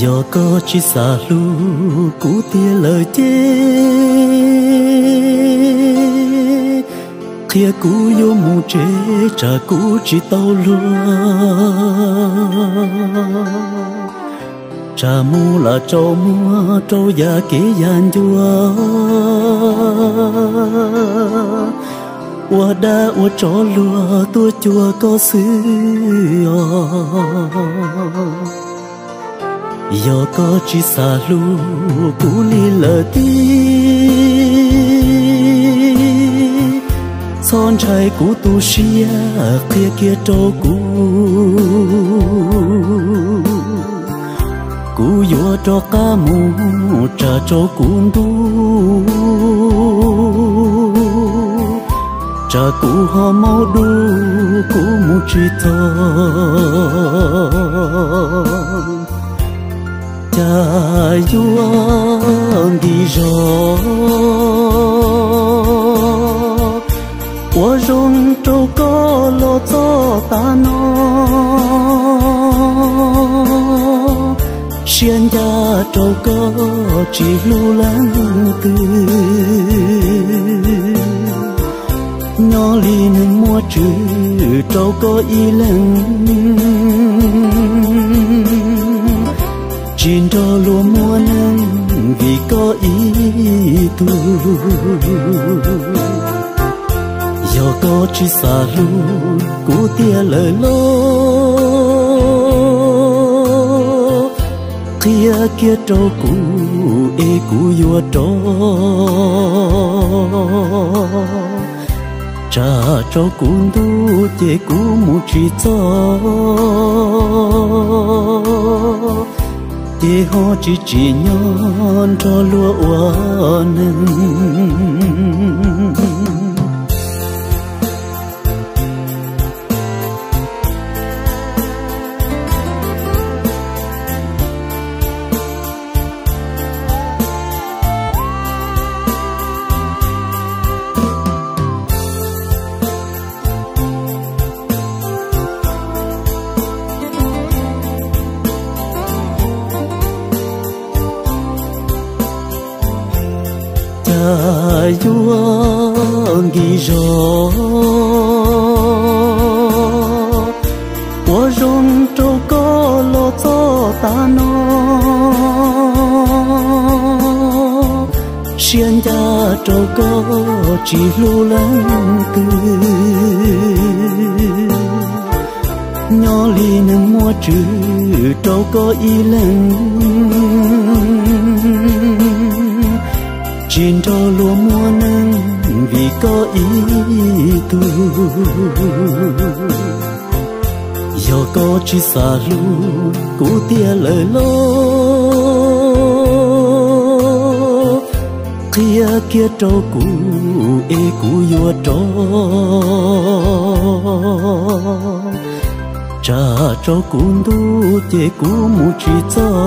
Yog koj tsis xav hlub kuv tiag lawm ces qhia kuv yuav mus tsev tsam kuv tsis tau luag. Tsam mus lam tsaus muag rau yam kev yam ncua, ua dab ua tsov luag tuaj cuag koj xwb os. Yog koj tsis xav hlub kuv li lawm tiag, txhob ntshai kuv tu siab qhia kiag rau kuv. Kuv yuav rov qab mus tsam tsaus kuv ntuj, tsam kuv ho maub dub kuv mus tsis txog. Cas yuav nkim zog ua zoo rau koj los txog tav no, siab ncaj rau koj tsis hlub leej twg. Nyob li neeg muaj tswv rau koj ib leeg, tsis nrog luag muaj neeg vim koj ib tug. Yog koj tsis xav hlub kuv tiag lawm los, qhia kiag rau kuv es kuv yuav rov tsam tsaus kuv ntuj ces kuv mus tsis txog, ces ho tsis tsim nyog nrog luag ua neeg. Cas yuav nkim zog ua zoo rau koj los txog tav no, siab ncaj rau koj tsis hlub leej twg. Nyob li neeg muaj tswv rau koj ib leeg, tsis nrog luag muaj neeg vim koj ib tug. Yog koj tsis xav hlub kuv tiag lawm los, qhia kiag rau kuv es kuv yuav rov tsam tsaus kuv ntuj ces kuv mus tsis txog,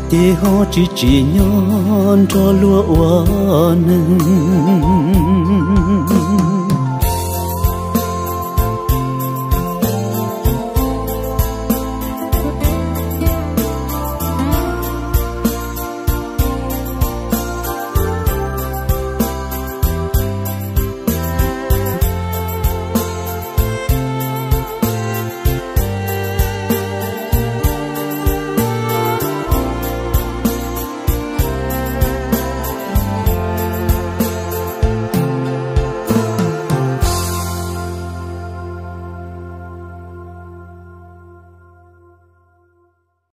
ces ho tsis tsim nyog nrog luag ua neeg.